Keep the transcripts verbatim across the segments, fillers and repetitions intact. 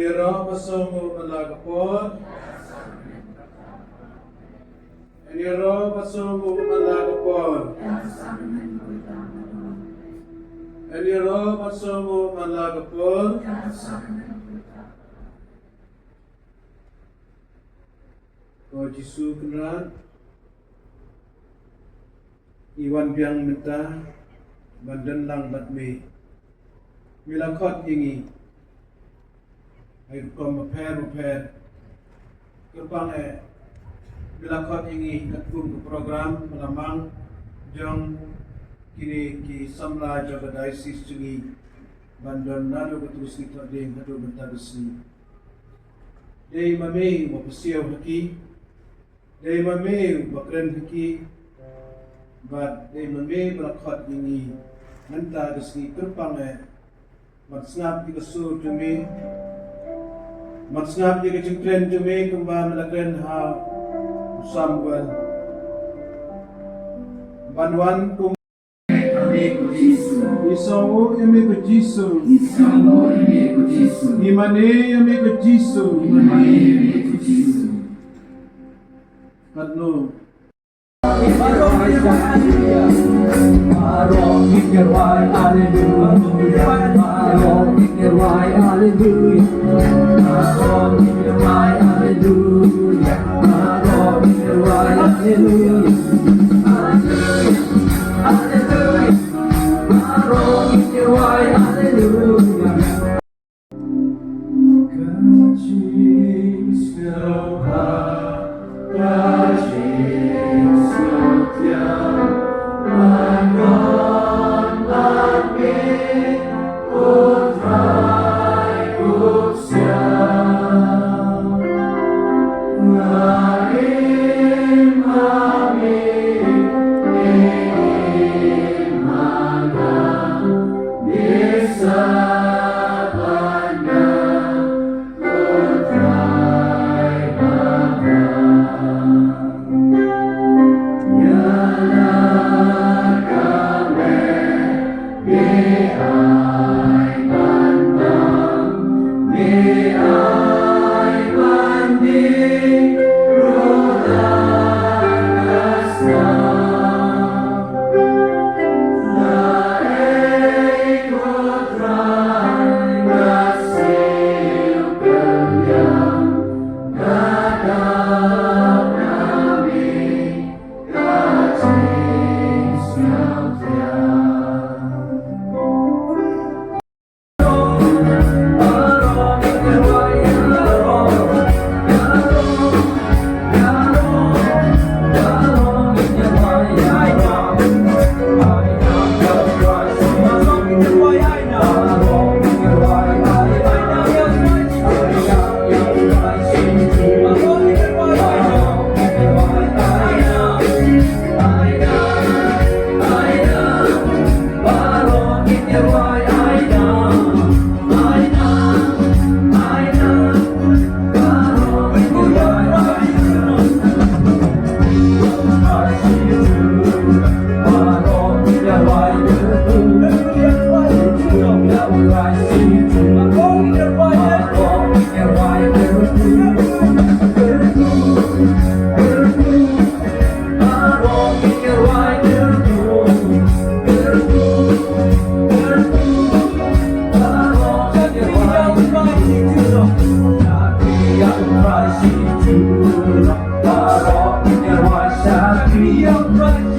Ïaroh bad sngewnguh man la ka por. Ïaroh bad sngewnguh man la ka por. Ïaroh bad sngewnguh man la ka por. Ko Jisu Kynrad, ngi wan biang mynta ban don lang bad me. Me la khot ïa ngi ha ki rukom bapher bapher. Kyrpang eh, me la khot ïa ngi katkum ka program ba la mang jong kine ki samla jong ka diocese jong ngi ban don naduh katei ka sngi Thohdieng haduh mynta ka sngi. Dei ma me uba pasiaw ha ki, dei ma me uba kren ha ki, bad dei ma me ba la khot ïa ngi mynta ka sngi. Kyrpang eh, ban sngap ïa ka sur jong me, ban sngap ïa ka jingkren jong me kumba me la kren ha u Samuel. Ban wan kum Ngi sngewnguh ïa me ko Jisu. Ngi sngewnguh ïa me ko Jisu. Ngi mane ïa me ko Jisu. Ngi mane ïa me ko Jisu. Katno.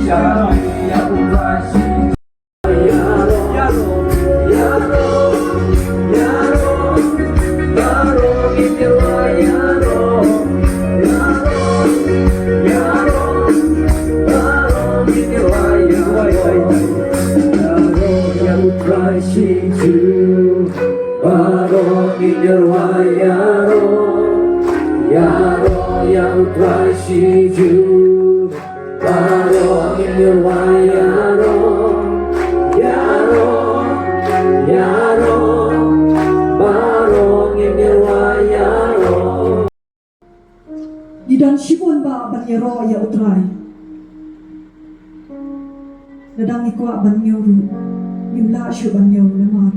Baroh ngin ïaroh, ïaroh, ïaroh ïa U Trai shi juk. Baroh ngin ïaroh, ïaroh, ïaroh, baroh ngin ïaroh. Ngi don shibun bah ban ïaroh ïa U Trai. Lada ngi kwah ban ñiew ruh, ngim lah shuh ban ñiew namar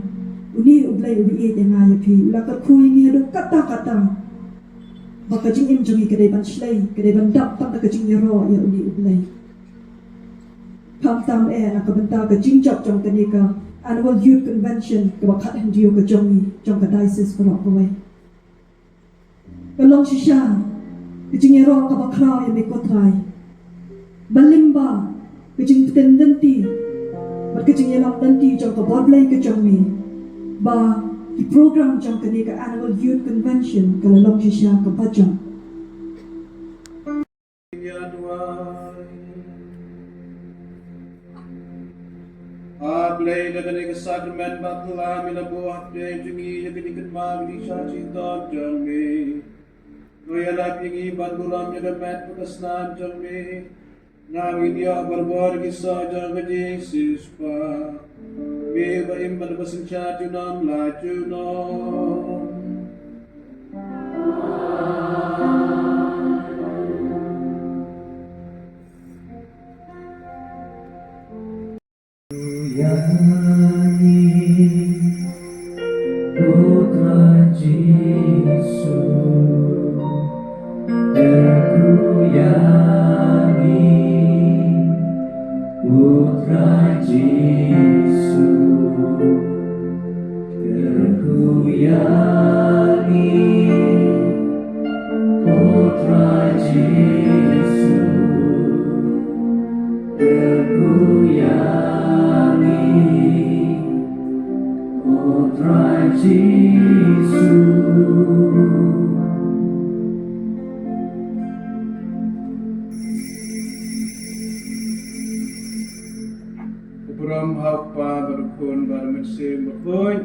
une U Blei uba ïeit ïa nga ïa phi u la kyrkhu ïa ngi haduh katta katta. Ba ka jingim jong ngi ka dei ban shlei, ka dei ban dap tang da ka jingïaroh ïa une U Blei. Khamtam eh na ka bynta ka jingjop jong kane ka Annual Youth Convention kaba khathynriew ka jong ngi, jong ka diocese baroh kawei. Ka long shisha ka jingïaroh kaba khraw ïa me ko Trai. Ba lyngba ka jingpynlong lynti bad ka jingïalam lynti jong ka bor Blei ka jong me, ba ki program jong kane ka Annual Youth Convention ka la long shisha kaba jong. A Blei, da kane ka sakramen ba khlam me la buh hapdeng jong ngi ïa ka jingkynmaw ka jingshisha jingdon jong me. To ïarap ïa ngi ban burom ïa ka met bad ka snam jong me. Ngin ïoh barabor ki soh jong ka jingsiewspah. Me ba im bad ba synshar junom la junom. Ïa ngi, O Trai Jisu, kyrkhu ïa ngi, O Trai Jisu, kyrkhu ïa ngi, O Trai Jisu. Kyrkhu ïa ngi, O Trai Jisu. Burom ha U Kpa bad U Khun bad U Mynsiem Bakhuid.